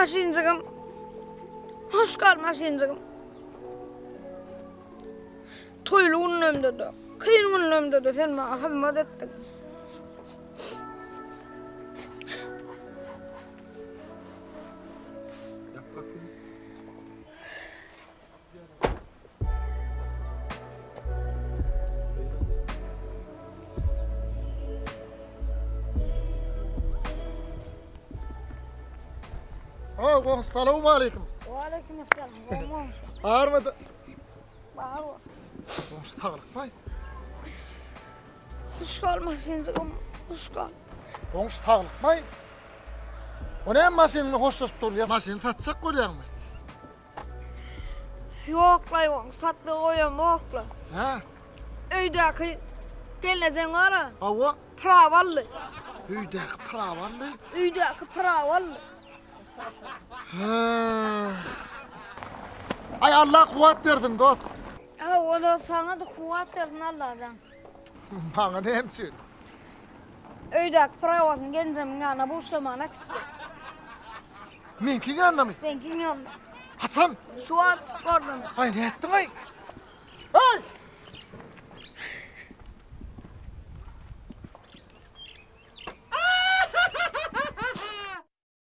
Maşynjygym. Hoş gal maşynjygym. Toýly günlemde-de, kyn günlemde-de sen maňa hyzmat etdiň. Ha, goňşy salowmaleýkim. Waleýkim essalam, goňşy. Barmydy? Bar. Goňşy saglykmy? Hoş gal maşynjygym, hoş gal. Goňşy saglykmy? O näme maşynyny hoşlaşyp durýar? Maşyny satjak bolýaňmy? Ýok-laý goňşy, satlyga goýamok-la. Hä? Öýdäki gelnejeň bar-a. Hawa. Prawa aldy. Öýdäki prawa aldy? Öýdäki prawa aldy. Hä. Aý Allah kuwwat bersin dost. Hawa dost, saňa-da kuwwat bersin Allajan. Maňa näme üçin? Öýdäki prawasyny gelnejemiň ýanyna buşlamana äkitdi. Meňkiň ýanynamy? Seňkiň ýanyna. Haçan? Şu wagt çyk oradan. Aý nätdiň aý? Aý!